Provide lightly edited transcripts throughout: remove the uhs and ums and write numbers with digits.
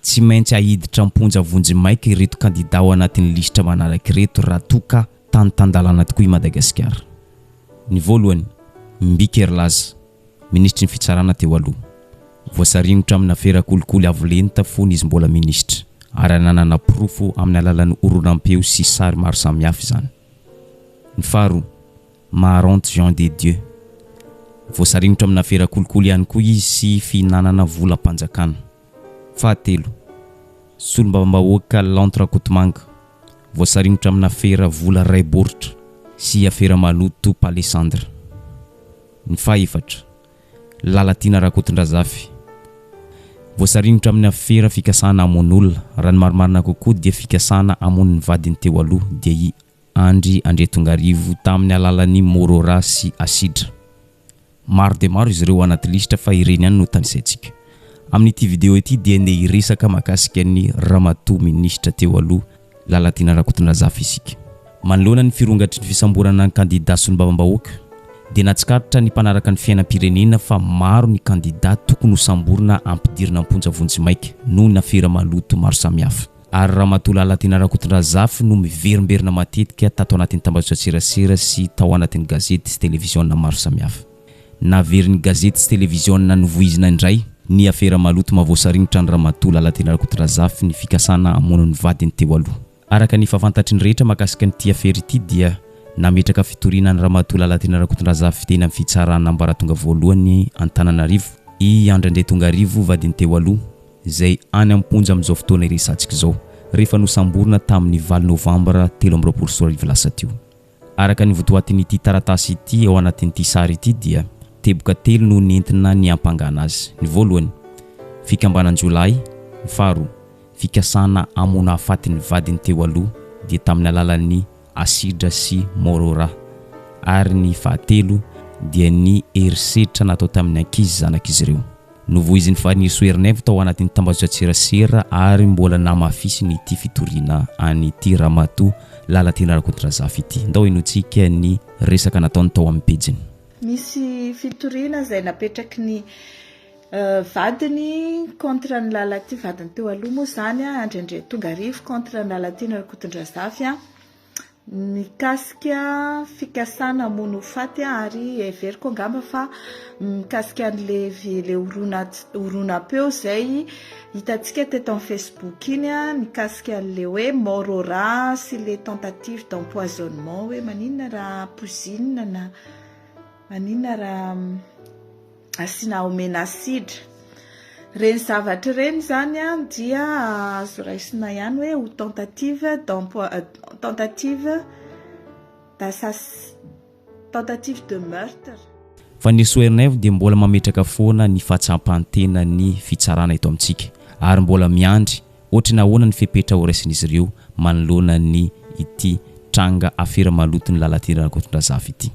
Tsy maintsy ahiditra am-ponja vonjimaika ireto kandida ao anatin'ny lisitra manaraka ireto raha toa ka tany tan-dalàna tokoa i Madagasikara. Ny voalohany, Mbike Herilaza, minisitry ny fitsarana teo aloha. Voasaringotra amina afera kolikoly avo lenta fony izy mbola minisitra, ary ananana porofo amin'ny alalan'ny horonam-peo sy sary maro samihafa izany. Ny faharoa, Maharante Jean de Dieu. Voasaringotra amina afera kolikoly ihany koa izy sy fihinanana volam-panjakana. Fahatelo, Solombavambahoaka Lanto Rakotomanga. Voasaringotra amina afera vola ray baoritra sy afera maloto Palesandra. Ny fahaefatra, Lalatiana Rakotondrazafy. Voasaringotra amin'ny afera fikasana hamono olona, raha ny marimarina kokoa dia fikasana hamono ny vadiny teo aloha dia i Andry Andriatongarivo tamin'ny alalan'ny môrôra sy asidra. Maro dia maro izy ireo anaty lisitra fa ireny ihany no tanisaintsika. Amin'ity video ity dia ndeha hiresaka mahakasika ny ramatoa minisitra teo aloha Lalatiana Rakotondrazafy isika. Manoloana ny firongatry ny fisamborana ny kandida solombavambahoaka dia nahatsikaritra ny mpanaraka ny fiainam-pirenena fa maro ny kandida tokony hosamborina ampidirina am-ponja vonjimaika noho ny afera maloto maro samihafa. Ary Ramatoa Lalatiana Rakotondrazafy no miverimberina matetika tato anatin'ny tambajotran-tserasera sy tao anatin'ny gazety sy televiziona maro samihafa. Naverin'ny gazety sy televiziona novoizina indray ny afera maloto mahavoasaringotra an'i Ramatoa Lalatiana Rakotondrazafy ny fikasana hamono ny vadiny teo aloha. Araka ny efa fantatry ny rehetra mahakasika an'ity afera ity dia nametraka fitoriana an'i Ramatoa Lalatiana Rakotondrazafy teny amin'ny fitsarana ambaratonga voalohany Antananarivo i Andry Andriatongarivo vadiny teo aloha izay any am-ponja amin'izao fotoana iresatsika izao, rehefa nosamborina tamin'ny valo novambra 2023 lasa teo. Araka ny votoatin'ity taratasy ity ao anatin'ity sary ity dia teboka telo no nentina niampangana azy. Ny voalohany, fikambanan-jiolahy, ny faharoa, fikasana hamono hahafaty ny vadiny teo aloha dia tamin'ny alalan'ny asidra sy môrôra ary ny fahatelo dia ny herisetra natao tamin'ny ankizy zanak'izy ireo. Novoizin'i Fanirisoa Ernaivo tao anatin'ny tambajotran-tserasera ary mbola namafisiny ity fitoriana an'ity ramatoa Lalatiana Rakotondrazafy ity. Ndao henointsika ny resaka nataony tao amin'ny pejiny. Misy fitoriana izay napetraky ny vadiny contre an'i Lalatiana, vadiny teo aloha moa izany, Andry Andriatongarivo contre an'i Lalatiana Rakotondrazafy. Mikasika fikasana hamono ho faty ary heveriko angamba fa mikasika an'le le horonam-peo izay hitantsika teto amin'ny Facebook iny mikasika an'le hoe mort au rat sy le tentative d'empoisonnement hoe maninona raha poizinina na maninona raha asiana omena asidra. Ireny zavatra ireny izany dia azo raisina ihany hoe ho tentative tentative d'assas tentative de meurtre. Fa ny Soernaivo dia mbola mametraka foana ny fahatsapan-tena ny fitsarana eto amintsika ary mbola miandry Ohatry ny ahoana ny fepetra horaisin'izy ireo manoloana ny ity tranga afera maloton'i Lalatiana Rakotondrazafy ity?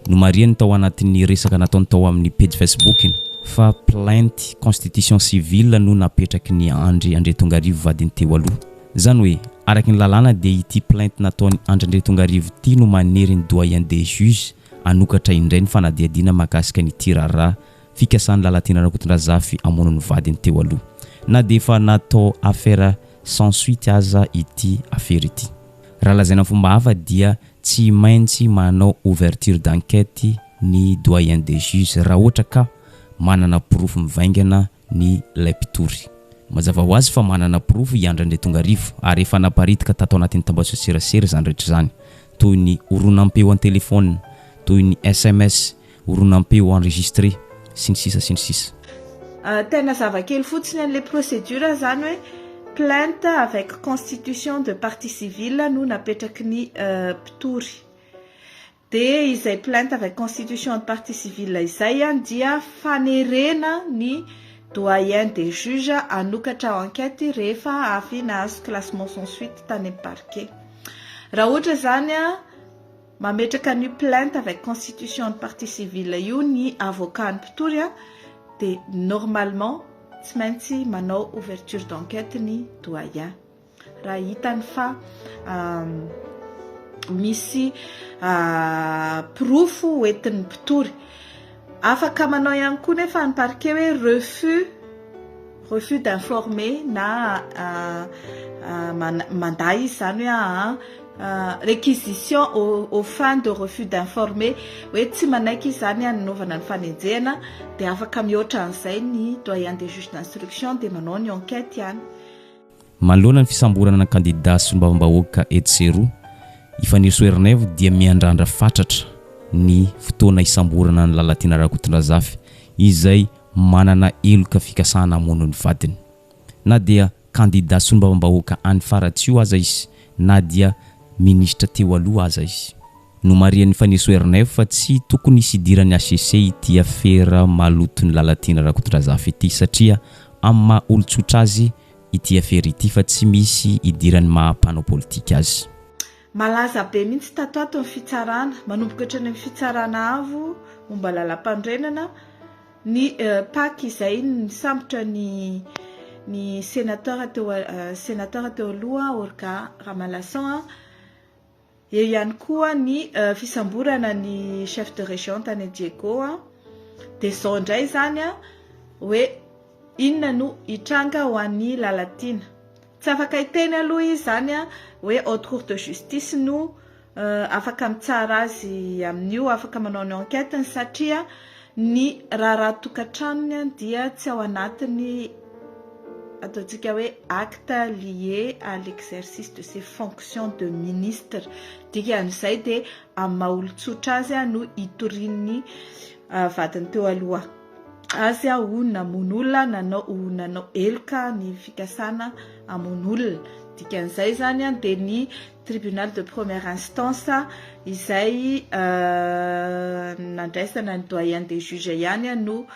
Nomarihany tao anatin'ny resaka nataony tao amin'ny pejy Facebook-ny fa plainte constitution civile no napetraky ny Andry Andriatongarivo vadiny teo aloha. Izany hoe, araky ny lalàna dia ity plainte nataon'i Andry Andriatongarivo ity no manery ny doyen des juges hanokatra indray ny fanadihadiana mahakasika an'ity raharaha Fikasan'i Lalatiana Rakotondrazafy hamono ny vadiny teo aloha. Na dia efa natao affaire sans suite aza ity afera ity. Raha lazaina amin'ny fomba hafa dia tsy maintsy manao ouverture d'enquête ny doyen des juges raha ohatra ka manana porofo mivaingana ny ilay mpitory. Mazava ho azy fa manana porofo i Andry Andriatongarivo ary efa naparitaka tato anatin'ny tambajotran-tserasera izany rehetra izany toy ny horonam-peo an-telefaonina, toy ny sms, horonam-peo enregistré, sy ny sisa sy ny sisa. Tena zava-kely fotsiny an'ilay procédure izany hoe plainte avec constitution de partie civile no napetraky ny mpitory. Dia izay plainte avec constitution de partie civile izay dia fanerena ny doyen des juges hanokatra enquête rehefa avy nahazo classement sans suite tany amin'ny parquet. Raha ohatra izany Mametraka an'io plainte avec constitution de partie civile io ny avocat ny mpitory a, dia normalement tsy maintsy manao ouverture d'enquête ny doyen raha hitany fa misy porofo hoentin'ny mpitory. Afaka manao ihany koa nefa ny parquet hoe refus. Refus d'informer na mandà izy izany hoe aa réquisition aux fins de refus d'informer hoe tsy manaiky izy izany hanaovana ny fanenjehana dia afaka mihoatra an'izay ny doyen des juges d'instruction dia manao ny enquête ihany. Manoloana ny fisamborana ny kandida solombavambahoaka etsy sy eroa, i Fanirisoa Ernaivo dia miandrandra fatratra ny fotoana hisamborana an'i Lalatiana Rakotondrazafy izay manana heloka fikasana hamono ny vadiny. Na dia kandida solombavambahoaka any Faratsiho aza izy na dia minisitra teo aloha aza izy. Nomarihan'i Fanirisoa Ernaivo fa tsy tokony hisy idiran'ny hcc ity afera maloton'i Lalatiana Rakotondrazafy ity satria amin'ny maha olon-tsotra azy ity afera ity fa tsy misy idiran'ny maha mpanao politika azy. Malaza be mihitsy tato ato ny fitsarana, manomboka hatrany amin'ny fitsarana avo momba lalampanorenana, ny Pac izay nisambotra ny ny senateur teo senateur teo aloha Olga Ramalason, eo ihany koa ny fisamborana ny chef de région tany Diego, dia izao indray izany hoe inona no hitranga ho an'i Lalatiana. Tsy afaka hiteny aloha izy izany hoe haute cour de justice no afaka mitsara azy amin'io, afaka manao ny enquête-ny satria ny raharaha tokantranony dia tsy ao anatin'ny ataontsika hoe acte lié à l'exercice de ses fonctions de ministre. Dikan'izay dia amin'ny maha olon-tsotra azy no hitorian'ny vadiny teo aloha azy ho namono olona, nanao ho nanao heloka ny fikasana hamono olona. Dikan'izay izany dia ny Tribunal de première instance izay nandraisana ny doyen des juges ihany no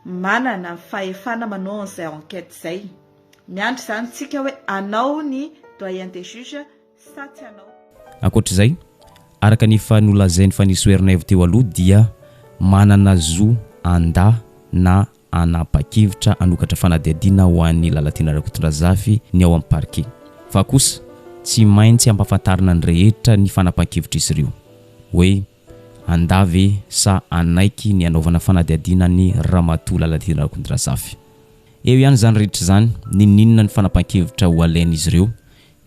manana ny fahefana manao an'izay enquête izay. Miandry izany tsika hoe hanao ny doyen des juges sa tsy hanao. Ankoatra izay, araka ny efa nolazain'i Fanirisoa Ernaivo teo aloha dia manana zo handà na hanapa-kevitra hanokatra fanadihadiana ho an'i Lalatiana Rakotondrazafy ny ao amin'ny parquet. Fa kosa, tsy maintsy ampahafantarina ny rehetra ny fanapahan-kevitr'izy ireo. Hoe handà ve sa hanaiky ny hanaovana fanadihadiana an'i Ramatoa Lalatiana Rakotondrazafy. Eo ihany izany rehetra izany, n'inon'inona ny fanapahan-kevitra ho alain'izy ireo,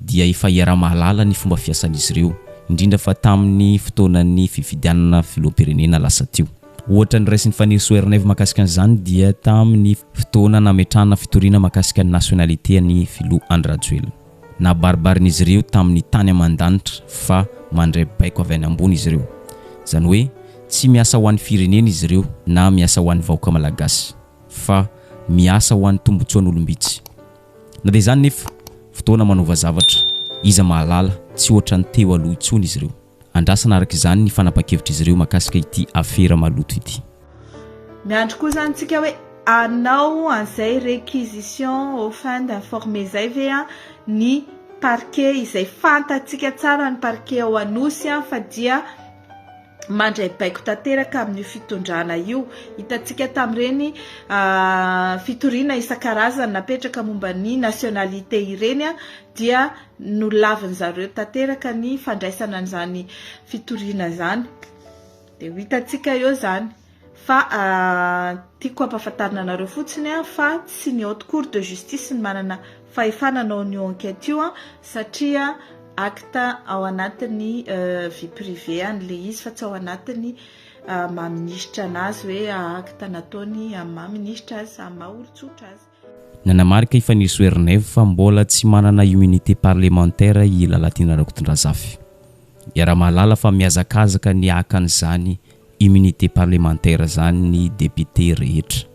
dia efa iaraha-mahalala ny fomba fiasan'izy ireo, indrindra fa tamin'ny fotoanan'ny fifidianana filoham-pirenena lasa teo. Ohatra noraisin'i Fanirisoa Ernaivo mahakasika an'izany dia tamin'ny fotoana nametrahana fitoriana mahakasika ny nationalité an'ny filoha Andry Rajoelina. Nabaribarin'izy ireo tamin'ny tany aman-danitra fa mandray baiko avy any ambony izy ireo. Izany hoe tsy miasa ho an'ny firenena izy ireo na miasa ho an'ny vahoaka malagasy fa miasa ho an'ny tombotsoan'olom-bitsy. Na dia izany nefa, fotoana manova zavatra, iza mahalala, tsy ohatran'ny teo aloha intsony izy ireo. Andrasana araka izany ny fanapahan-kevitr'izy ireo mahakasika ity afera maloto ity. Miandry koa izany tsika hoe hanao an'izay réquisition aux fins d'informer izay ve ny parquet izay fantatsika tsara ny parquet ao Anosy fa dia mandray baiko tanteraka amin'io fitondrana io. Hitantsika tamin'ireny fitoriana isan-karazany napetraka momba ny nationalité ireny dia nolavin'ny zareo tanteraka ny fandraisana an'izany fitoriana izany. Dia ho hitantsika eo izany. Fa tiako hampahafantarina anareo fotsiny fa tsy ny haute cour de justice no manana fahefana hanao an'io enquête io satria acte ao anatin'ny vie privée an'ilay izy fa tsy ao anatin'ny maha minisitra anazy hoe acte nataony amin'ny maha minisitra azy, amin'ny maha olon-tsotra azy. Nanamarika i Fanirisoa Ernaivo fa mbola tsy manana immunité parlementaire i Lalatiana Rakotondrazafy. Iaraha-mahalala fa mihazakazaka ny haka an'izany immunité parlementaire izany ny député rehetra.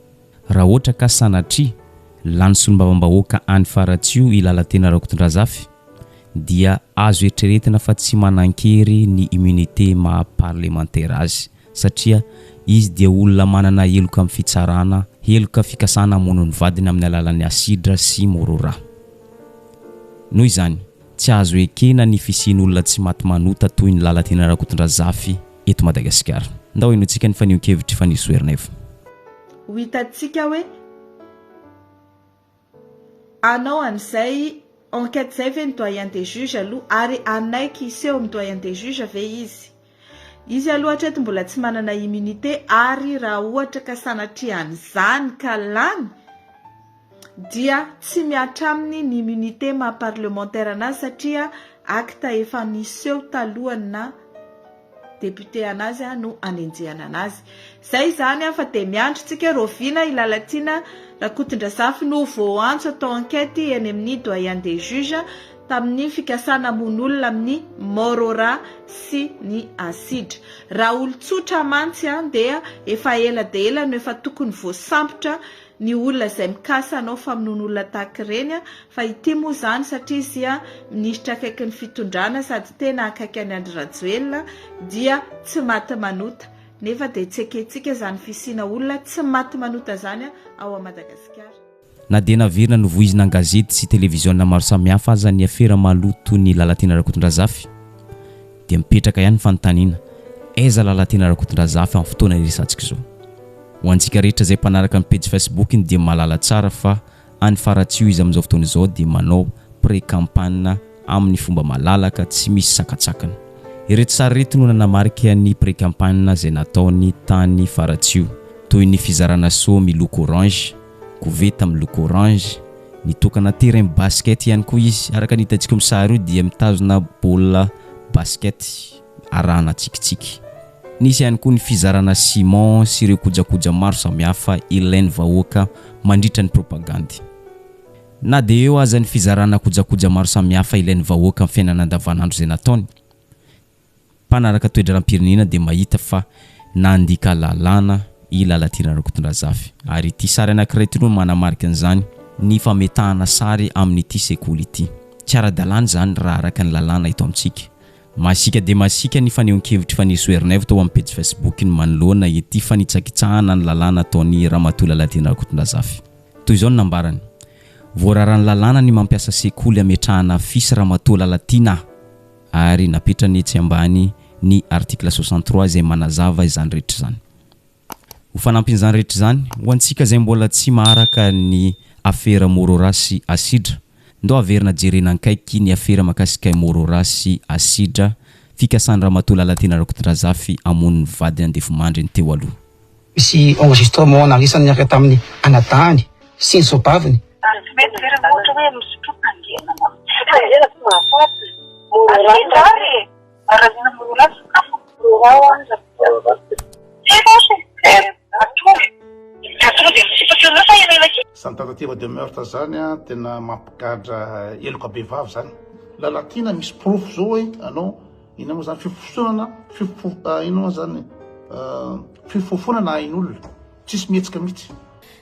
Raha ohatra ka sanatria lany solombavambahoaka any Faratsiho i Lalatiana Rakotondrazafy dia azo eritreretina fa tsy manan-kery ny immunité maha parlemantera azy satria izy dia olona manana heloka amin'ny fitsarana, heloka fikasana hamono ny vadiny amin'ny alalan'ny asidra sy morora. Noho izany, tsy azo ekena ny fisian'olona tsy maty manota toy ny Lalatiana Rakotondrazafy eto Madagasikara. Ndao henointsika ny fanehoan-kevitr'i Fanirisoa Ernaivo. Ho hitantsika hoe hanao an'izay enquête izay ve ny doyen des juges aloha ary hanaiky hiseho amin'ny doyen des juges ve izy? Izy aloha hatreto mbola tsy manana immunité ary raha ohatra ka sanatria an'izany ka lany. dia tsy mihatra aminy ny immunité maha parlementaire anazy satria acte efa niseho talohan'ny naha député anazy no anenjehana anazy. Zay izany fa dia miandry tsika rahoviana i Lalatiana Rakotondrazafy no voaantso atao enquête eny amin'ny doyen des juges tamin'ny fikasana hamono olona amin'ny mort au rat sy ny asidra. Raha olon-tsotra mantsy dia efa ela dia ela no efa tokony voasambotra ny olona izay mikasa hanao famonoana olona tahaka ireny fa ity moa izany satria izy minisitra akaiky ny fitondrana sady tena akaiky an'i Andry Rajoelina dia tsy maty manota nefa dia tsy ekentsika izany fisiana olona tsy maty manota izany ao Madagasikara. Na dia naverina novoizina an-gazety sy televiziona maro samihafa aza ny afera maloto ny Lalatiana Rakotondrazafy dia mipetraka ihany ny fanontaniana, aiza Lalatiana Rakotondrazafy amin'ny fotoana iresahantsika izao? Ho antsika rehetra izay mpanaraka ny pejy Facebook-ny dia mahalala tsara fa any Faratsiho izy amin'izao fotoana izao dia manao pré-campagne amin'ny fomba malalaka tsy misy sakantsakana. Ireto sary ireto no nanamarika ny pré-campagne izay nataony tany Faratsiho, toy ny fizarana seau miloko orange, koveta miloko orange, nitokana terrain basket ihany koa izy. Araka ny hitantsika io amin'ny sary io dia mitazona baolina basket arahana tsikitsiky. Nisy ihany koa ny fizarana ciment sy ireo kojakoja maro samihafa ilain'ny vahoaka mandritra ny propagandy. Na dia eo aza ny fizarana kojakoja maro samihafa ilain'ny vahoaka amin'ny fiainana andavanandro izay nataony, mpanaraka toe-draharaham-pirenena dia mahita fa nandika lalàna i Lalatiana Rakotondrazafy. Ary ity sary anankiray ity no manamarika an'izany, ny fametahana sary amin'ity sekoly ity. Tsy ara-dalàna izany raha araka ny lalàna eto amintsika. Masiaka dia masiaka ny fanehoan-kevitr'i Fanirisoa Ernaivo tao amin'ny pejy Facebook-ny manoloana ity fanitsakitsahana ny lalàna ataon'i Ramatoa Lalatiana Rakotondrazafy. Toy izao no nambarany, Voararan'ny lalàna ny mampiasa sekoly hametrahana afisy Ramatoa Lalatiana a! Ary napetrany etsy ambany ny article 63 izay manazava izany rehetra izany. Ho fanampin'izany rehetra izany, ho antsika izay mbola tsy maharaka ny afera Morora sy Asidra, ndao averina jerena ankaiky ny afera makasika Morora sy Asidra, fikasan-dRamatoa Lalatiana Rakotondrazafy hamono ny vadiny andefimandriny teo aloha. Misy enregistrement narisany niaraka tamin'ny anadahiny sy ny zaobaviny. Ary tsy mety ve raha ohatra hoe misotro tangena na tangena tsy mahafaty? Asidra ary e! Arahina Morora sakafo. Morora ho aza. Zany tentative de meurtre zany an tena mampigadra heloka bevava zany. Lalatiana misy porofo zao hoe anao inona moa zany fifosonana fifo inona moa zany fifofonana ain'olona tsisy mihetsika mihitsy.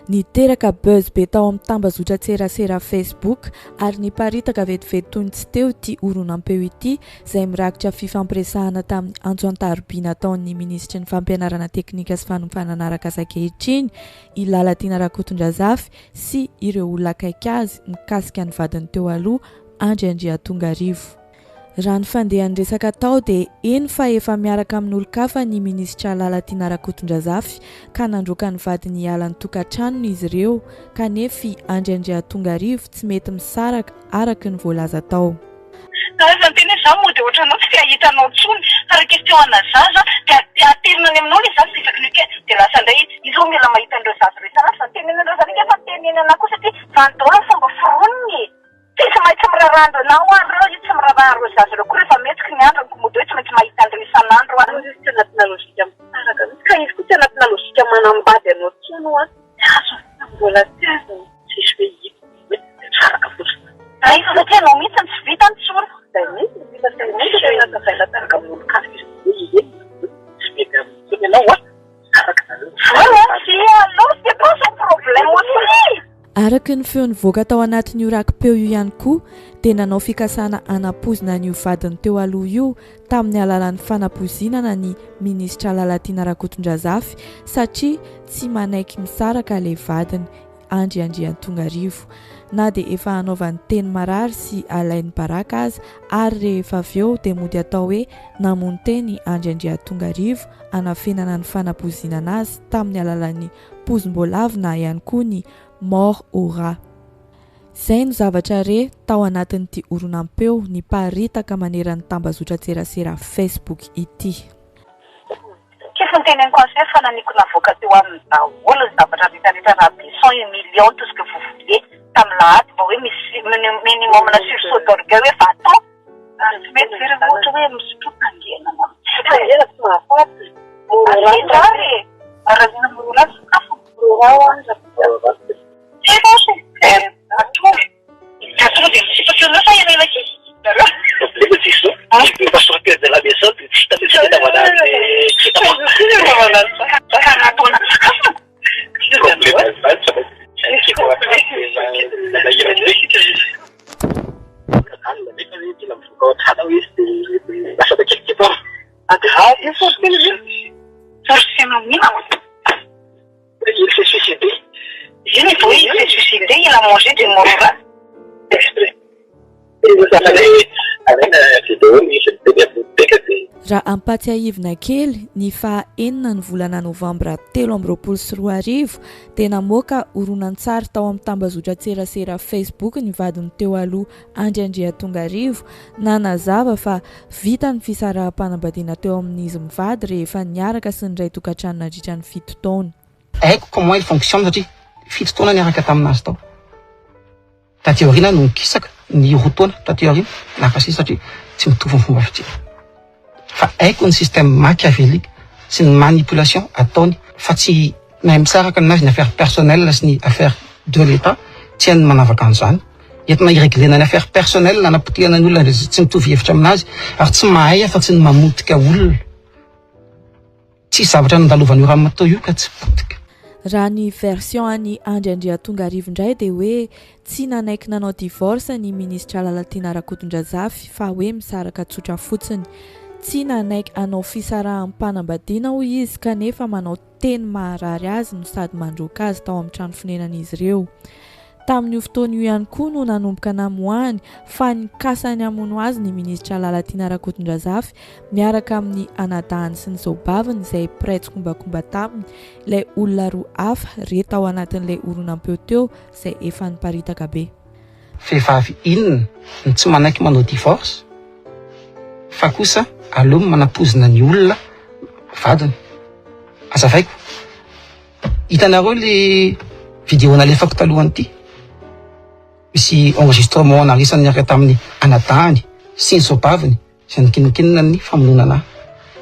Niteraka buzz be tao amin'ny tambazotran-tserasera Facebook ary niparitaka vetivety toy ny tsy teo ity horonam-peo ity izay mirakitra fifampiresahana tamin'ny antso an-taroby nataon'ny minisitry ny fampianarana teknika sy fanofanana arak'asa ankehitriny i Lalatiana Rakotondrazafy sy ireo olona akaiky azy mikasika ny vadiny teo aloha Andry Andriatongarivo. Raha ny fandehan'ny resaka tao dia heno fa efa miaraka amin'olon-kafa ny minisitra Lalatiana Rakotondrazafy ka nandroaka ny vadiny hiala ny tokantranony izy ireo kanefa i Andry Andriatongarivo tsy mety misaraka araka ny voalaza tao. Za efa niteny hoe za mody ohatranao tsy te hahita anao tsony fa raha question ana zaza de aterina any aminao le zaza isaky ny week-end de lasa ndray izy zao mila mahita an'ireo zaza ireo isan'andro fa teneno an'ireo zanaka fa teneno anah koa satria zany daholo ny fomba foroniny e! Tsy maintsy miraharaha an'ireo na hoa ireo io tsy miraharaha an'ireo zaza ireo koa rehefa mihetsika ny androny ko mody hoe tsy maintsy mahita an'ireo isan'andro aho. Izy tsy anatina logique misaraka mihitsy ka izy koa tsy anatina logique manambady anao tsony hoa. Tsy azony, mbola tsy azony. Tsisy hoe ito hoe misaraka fotsiny. Zay fa satria anao mihitsy no tsy vitany tsony. Zay mihitsy no vita zay mihitsy tena tavaina taraka amin'olon-kafa izy hoe ireny tsy mety aminy intsony ianao hoa. Araka ny feo nivoaka tao anatin'io raki-peo io ihany koa dia nanao fikasana hanapozina an'io vadiny teo aloha io tamin'ny alalan'ny fanapoizinana ny minisitra Lalatiana Rakotondrazafy satria tsy manaiky misaraka ilay vadiny Andry Andriantongarivo na dia efa hanaovany teny marary sy alainy baraka aza ary rehefa avy eo dia mody atao hoe namono teny Andry Andriatongarivo hanafenana ny fanapoizinana azy tamin'ny alalan'ny pozim-boalavo na ihany koa ny mort au rat. Izay no zavatra re tao anatin'ity horonam-peo niparitaka maneran'ny tambazotran-tserasera Facebook ity. Kefy ny teneniko an'se fa naniko navoaka teo aminy daholo ny zavatra rehetra rehetra Rabeson humiliant tout ce que vous voulez. Tamin'ny lahady mba hoe misy minimum-na sursaut d'orgueil hoe va-t'en. Ary tsy mety ve raha ohatra hoe misotroa tangena na Tangena tsy mahafaty. Afindra ary e! Raha mora sakafo. Mora aza. Tsy roso e! Atory. Dia tonga dia misipaka eo sa ianao ilay Nareo? Problème c'est ça, il peut pas sortir de la maison de tsy hita mihitsy tena manary tsy hita Ka atao anaty sakafo. Problème zany tsy maintsy Il s'est suicidé. Il s'est suicidé, il a mangé du mororan. Exprès. Raha ampatsiahivina kely, ny faha enina ny volana novambra 2023 dia namoaka horonantsary tao amin'ny tambazotran-tserasera Facebook ny vadiny teo aloha Andry Andriatongarivo nanazava fa vita ny fisaraham-panambadiana teo amin'izy mivady rehefa niaraka sy niray tokantrano nandritra ny fito taona. Haiko comment il fonctionne satria fito taona niaraka taminazy tao. Taty aoriana no nikisaka ny roa taona taty aoriana naka sisa satria tsy mitovy ny fomba fijery. Fa haiko ny système machiavélique sy ny manipulation ataony fa tsy mahay misaraka ninazy ny affaire personnelle sy ny affaire de l'Etat tsy hainy ny manavaka an'izany. Entina hi-reglena ny affaire personnelle hanapotehana ny olona izay tsy mitovy hevitra aminazy ary tsy mahay afa-tsy ny mamotika olona. Tsisy zavatra nandalovan'io ramatoa io ka tsy potika. Raha ny version an'i Andry Andriatongarivo indray dia hoe tsy nanaiky nanao divorce ny minisitra Lalatiana Rakotondrazafy fa hoe misaraka tsotra fotsiny. Tsy nanaiky hanao fisaraham-panambadiana hoy izy kanefa manao teny maharary azy no sady mandroaka azy tao amin'ny trano fonenan'izy ireo. Tamin'io fotoana io ihany koa no nanomboka namoahany fa nikasa ny hamono azy ny minisitra Lalatiana Rakotondrazafy miaraka amin'ny anadahiny sy ny zaobaviny izay mpiray tsikombakomba taminy, ilay olona roa hafa re tao anatin'ilay horonam-peo teo izay efa niparitaka be. Vehivavy inona no tsy manaiky manao divorce fa kosa aleony manapozina ny olona vadiny? Azavaiko. Hitanareo le vidéo nalefako talohan'ity? Misy enregistrement narisany niaraka tamin'ny anadahiny sy ny zaobaviny izay nikinonkinona ny famonoana anahy.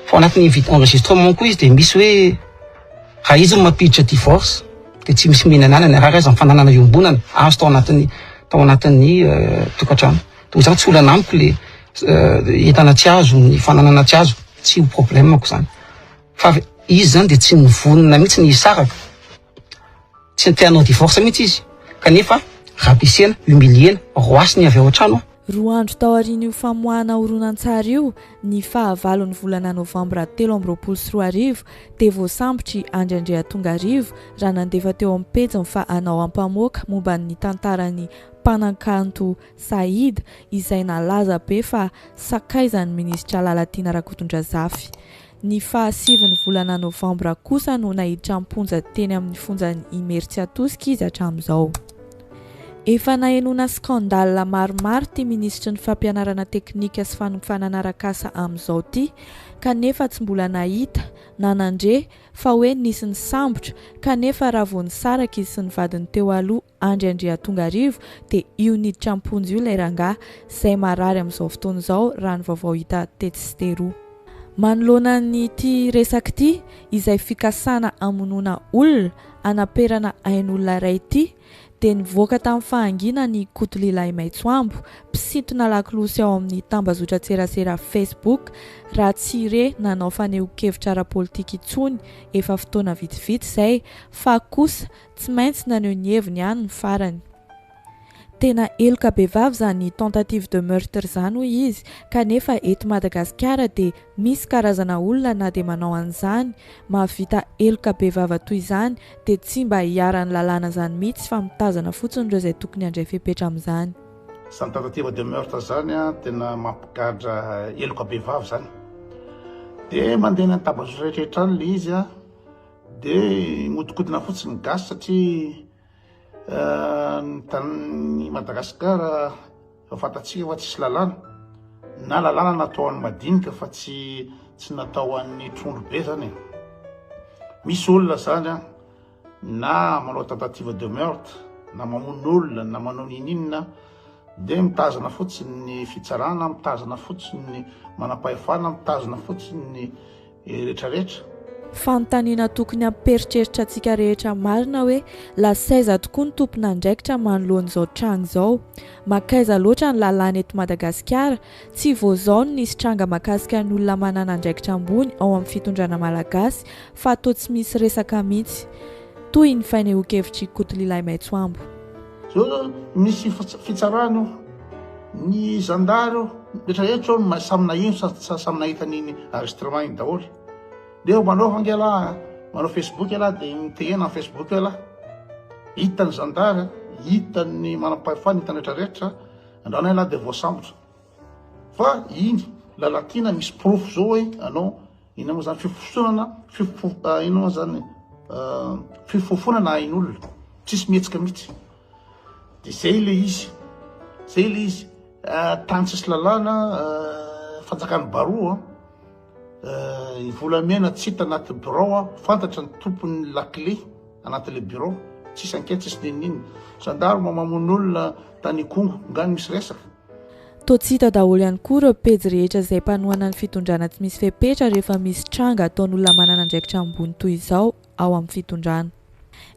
Fa ao anatin'ny vid- enregistrement koa izy dia misy hoe raha izy no mampiditra divorce dia tsy misy mihina anana ny arary aza ny fananana iombonana azo tao anatin'ny tao anatin'ny tokantrano. Donc zany tsy olana amiko le entana tsy azo, ny fananana tsy azo, tsy ho problème-ko zany. Fa izy zany dia tsy nivonona mihitsy ny hisaraka, tsy te hanao divorce mihitsy izy, kanefa rabesena, humiliena, roasiny avy ao an-trano aho. Roa andro taorian'io famoahana horonantsary io, ny fahavalon'ny volana novambra 2023, dia voasambotr'i Andry Andriatongarivo raha nandefa teo amin'ny pejiny fa hanao ampamoaka momba ny tantaran'ny mpanakanto Saïd, izay nalaza be fa sakaizan'ny minisitra Lalatiana Rakotondrazafy. Ny fahasivin'ny volana novambra kosa no naiditra am-ponja teny amin'ny fonjan'i Imerintsiatosika izy hatramin'izao. Efa nahenoana scandale maromaro ity minisitry ny fampianarana teknika sy fanofanana arak'asa amin'izao ity kanefa tsy mbola nahita na nandre fa hoe nisy nisambotra kanefa raha vao nisaraka izy sy ny vadiny teo aloha Andry Andriatongarivo dia io niditra am-ponja io ilay rangahy, izay marary amin'izao fotoana izao raha ny vaovao hita tetsy sy teroa. Manoloana an'ity resaka ity, izay fikasana hamonoana olona, hanaperana ain'olona iray ity, dia nivoaka tamin'ny fahanginany i Kotolilahy Maitsoambo, mpisintona lakolosy ao amin'ny tambazotran-tserasera Facebook, raha tsy re nanao fanehoan-kevitra ara-politika intsony efa fotoana vitsivitsy izay, fa kosa Tsy maintsy naneho ny heviny ihany ny farany. Tena heloka bevava izany tentative de meurtre izany hoy izy, kanefa eto Madagasikara dia misy karazana olona na dia manao an'izany, mahavita heloka bevava toy izany dia tsy mba iharan'ny lalàna izany mihitsy fa mitazana fotsiny ireo izay tokony handray fepetra amin'izany. Izany tentative de meurtre izany an, tena mampigadra heloka bevava izany. Dia mandeha any an-tambazotra rehetra rehetra any ilay izy an. Dia mihodinkodina fotsiny ny gasy satria ny tanin'i Madagasikara efa fantatsika fa tsisy lalàna, na lalàna natao ho an'ny madinika fa tsy tsy natao ho an'ny trondro be zany e. Misy olona zany an, na manao tentative de meurtre. na mamono olona na manao ninoninona dia mitazana fotsiny ny fitsarana, mitazana fotsiny ny manam-pahefana, mitazana fotsiny ny retraretra. Fanontaniana tokony hamperitreritra antsika rehetra marina hoe lasa aiza tokoa ny tompon'andraikitra manoloana izao tranga izao? Mankaiza loatra ny lalàna eto Madagasikara? Tsy vao izao no nisy tranga mahakasika ny olona manana andraikitra ambony ao amin'ny fitondrana malagasy fa toa tsy misy resaka mihitsy. Toy ny fanehoan-kevitr'i Kotolilahy Maitsoambo. Zao zao misy fitsarana io, ny zandary io, rehetra rehetra io samy naheno samy nahita an'iny enregistrement iny daholo. Leo manao ange ialahy, manao facebook ialahy dia mitehena amin'ny facebook eo ialahy. Hitan'ny zandary, hitan'ny manam-pahefana, hitan'ny rehetra rehetra, andrana ialahy dia voasambotra. Fa iny Lalatiana misy porofo zao hoe anao Inona moa zany fifosonana, fifo, inona moa zany fifofonana ain'olona, tsisy mihetsika mihitsy. De zay le izy, zay le izy, tany tsisy lalàna, fanjakan'ny baroa, ny volamena tsy hita anaty birao, fantatra ny tompon'ny lakile anatin'le birao, tsisy enquête, tsisy n'inon'inona. Gendarme mamono olona tany Ikongo, nga misy resaka? Toa tsy hita daholo ihany koa ireo pejy rehetra izay mpanohana ny fitondrana tsy misy fepetra rehefa misy tranga ataon'olona manana andraikitra ambony toy izao ao amin'ny fitondrana.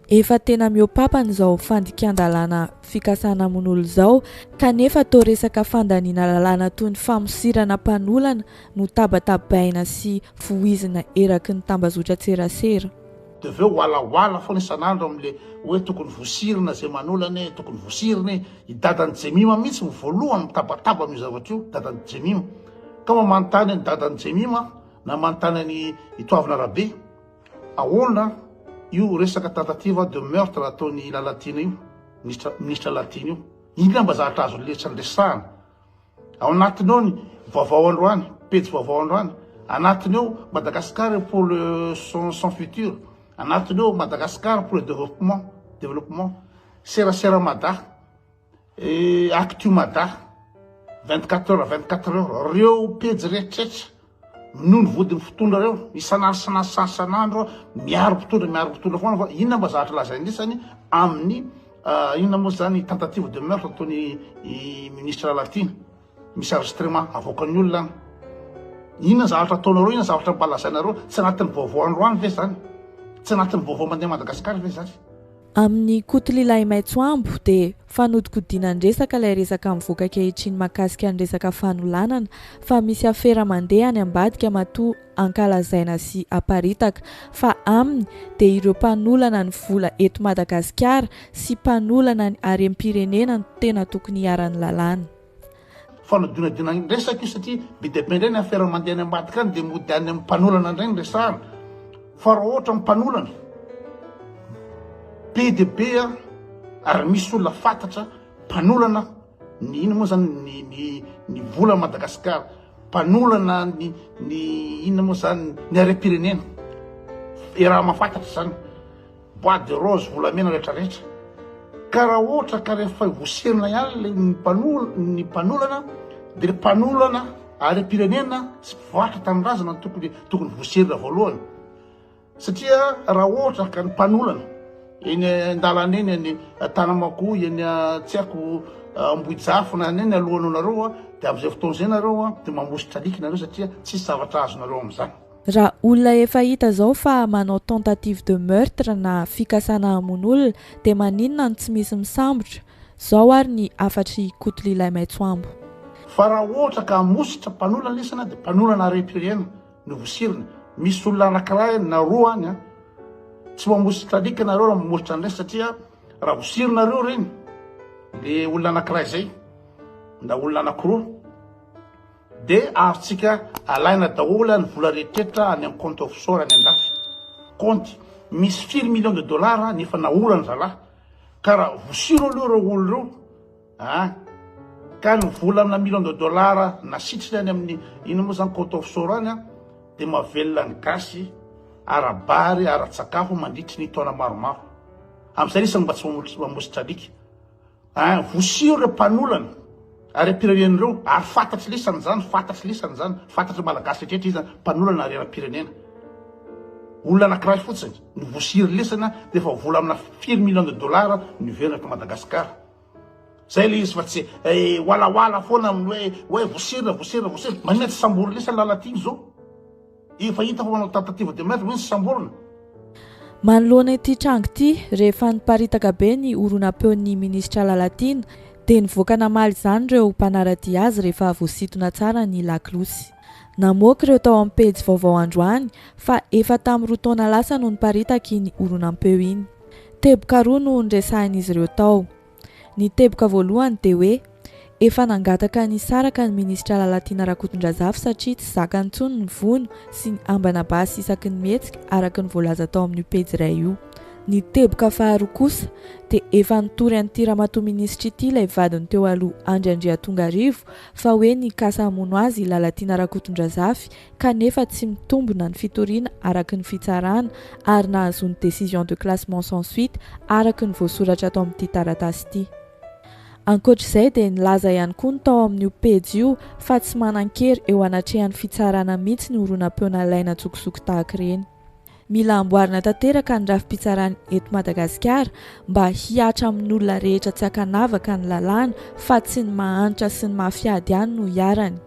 Efa tena mihoa-papana izao fandikan-dalàna fikasana hamono olona izao kanefa toa resaka fandaniana lalàna toy ny famosirana mpanolana no tabatabaina sy voizina eraky ny tambazotran-tserasera. De avy eo wala-wala foana isan'andro amle hoe tokony vosirina ze manolana e, tokony vosirina e, i dadan'i Jemima mihitsy no voalohany mitabataba amin'io zavatra io, dadan'i Jemima. Ka mba manontany an'i dadan'i Jemima aho na manontany an'i i Toavina Rabe, ahoana io resaka tentative de meurtre ataon'i Lalatiana io, minisitra minisitra Lalatiana io? Inona mba zavatra azon'i Letsany resahana? Ao anatiny ao ny vaovao androany, pejy vaovao androany. Anatiny ao Madagascar pour le son son futur. Anatiny ao Madagascar pour le développement, développement. Serasera Mada, eh, Actu Mada, 24 heures, 24 heures. Reo pejy rehetrretra minono vodin'ny fitondra reo, isan'andro isan'andro isan'andro miaro mpitondra miaro mpitondra foana fa inona mba zavatra lazain'isany amin'ny Inona moa izany tentative de meurtre ataon'i ministre Lalatiana? Misy enregistrement avoakan'ny olona any. Inona zavatra ataonareo, inona zavatra mba lazainareo? Tsy anatin'ny vaovao androany ve izany? Tsy anatin'ny vaovao mandeha Madagasikara ve izany? Amin'i Kotolilahimaitsoambo dia fanodikodinan-dresaka ilay resaka mivoaka ankehitriny mahakasika ny resaka fanolanana fa misy afera mandeha any ambadika matoa ankalazaina sy aparitaka fa aminy dia ireo mpanolana ny vola eto Madagasikara sy mpanolana ny harem-pirenena no tena tokony hiharan'ny lalàna. Fanodinodinan-dresaka io satria be dia be indray ny afera mandeha any ambadika any dia mody any amin'ny mpanolana indray ny resahana fa raha ohatra ny mpanolana be dia be ary misy olona fantatra mpanolana ny inona moa zany ny ny ny vola Madagasikara mpanolana ny ny inona moa zany ny harem-pirenena raha mahafantatra zany bois de rose volamena rehetrarehetra ka raha ohatra ka rehefa voserina ihany le ny mpanol ny mpanolana de le mpanolana harem-pirenena sy mpivarotra tanindrazana no tokony tokony voserina voalohany Satria raha ohatra ka ny mpanolana eny an-dalana eny any Tanamakoa, eny tsy haiko Ambohijafy na any alohanao nareo dia amin'izay fotoana izay nareo dia mamositra alika nareo satria tsisy zavatra azonareo amin'izany. Raha olona efa hita zao fa manao tentative de meurtre na fikasana hamono olona dia maninona no tsy misy misambotra? Zao ary ny hafatr'i Kotolilaimaitsoambo. Fa raha ohatra ka hamositra mpanolana isana dia mpanolana harem-pirenena. Novosirina. Misy olona anakiray na roa any an. Tsy mamositra alika nareo raha mamositra an'ireny satria raha vosirinareo ireny le olona anakiray zay na olona anakiroa de azontsika alaina daholo ny vola rehetrretra any amin'ny compte offshore any andafy. Compte misy firy millions de dollars ny efa naolana zalahy. Ka raha vosiro aloha ireo olona ireo Ah! Ka ny vola amina million de dollars nasitriny any amin'ny inona moa zany compte offshore any an, dia mahavelona ny gasy ara-bary, ara-tsakafo mandritry ny taona maromaro. Amin'izay isany mba tsy mamositra alika. Ah! Vosiro ireo mpanolana harem-pirenena ireo ary fantatry lisany izany, fantatry lisany izany, fantatry ny malagasy rehetra izany, mpanolana harem-pirenena. Olona anakiray fotsiny no voasiry lesana dia efa vola amina firy millions de dollars niverina eto Madagascar. Zay le izy fa tsy walawala foana amin'ny hoe hoe vosirina vosirina vosirina. Maninona tsy sambory lesy Lalatiana zao? Efa hita fa manao tentative de meurtre, maninona tsy samborina? Manoloana ity tranga ity, rehefa niparitaka be ny horonam-peon'ny minisitra Lalatiana, dia nivoaka namaly izany ireo mpanara-dia azy rehefa voasintona tsara ny lakolosy. Namoaka ireo tao amin'ny pejy vaovao androany fa efa tamin'ny roa taona lasa no niparitaka iny horonam-peo iny. Teboka roa no noresahin'izy ireo tao. Ny teboka voalohany dia hoe efa nangataka ny hisaraka ny minisitra Lalatiana Rakotondrazafy satria tsy zakany intsony ny vono sy ny ambana basy isaky ny mihetsika araka ny voalaza tao amin'io pejy iray io. Ny teboka faharoa kosa dia efa nitory an'ity ramatoa minisitra ity ilay vadiny teo aloha Andry Andriatongarivo fa hoe nikasa hamono azy i Lalatiana Rakotondrazafy kanefa tsy mitombina ny fitoriana araka ny fitsarana ary nahazoany décision de classement sans suite araka ny voasoratra ato amin'ity taratasy ity. Ankoatra izay dia nilaza ihany koa ny tao amin'io pejy io fa tsy manan-kery eo anatrehan'ny fitsarana mihitsy ny horonam-peo nalaina an-tsokosoko tahaka ireny. Mila amboarina tanteraka ny rafi-pitsarana eto Madagasikara mba hihatra amin'olona rehetra tsy ankanavaka ny lalàna fa tsy ny mahantra sy ny mafiady ihany no iharany.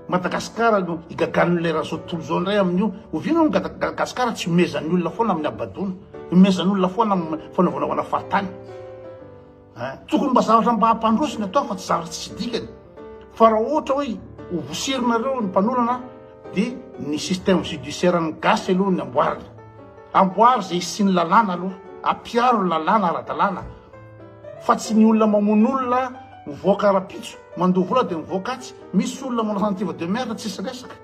Madagascar no igagan'olona eran'izao tontolo izao indray amin'io. Oviana moa Madagascar tsy omezan'ny olona foana amin'ny habadoana, omezan'ny olona foana amin'ny fanaovanaovana fahatany. Hein? Tokony mba zavatra mba hampandroso ny atao fa tsy zavatra tsisy dikany. Fa raha ohatra hoe ho vosirinareo ny mpanolana dia ny système judiciaire ny gasy aloha ny amboarina. Amboary izay hisian'ny lalàna aloha, ampiaro ny lalàna ara-dalàna fa tsy ny olona mamono olona mivoaka rahampitso, mandoa vola dia mivoaka atsy, misy olona manao tentative de meurtre tsisy resaka.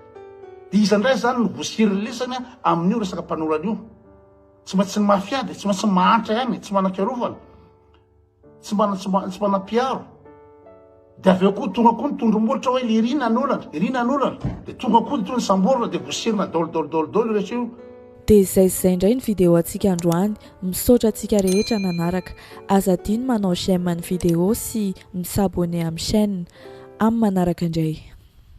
Dia iza indray izany no voasirin'ny lisany amin'io resaka mpanolana io? Tsy maintsy ny mafia dia tsy maintsy ny mahantra ihany, tsy manan-kiarovana, tsy mana tsy manam-piaro. Dia avy eo koa tonga koa ny tondro-molotra hoe iry nanolana, iry nanolana. Dia tonga koa ny toy ny samborina dia vosirina daholo daholo daholo daholo ireo io. Dia izay sy izay indray ny vidéo antsika androany, misaotra antsika rehetra nanaraka. Aza adino manao j'aime ny vidéo sy mi s'abonner amin'ny chaîne. Amin'ny manaraka indray.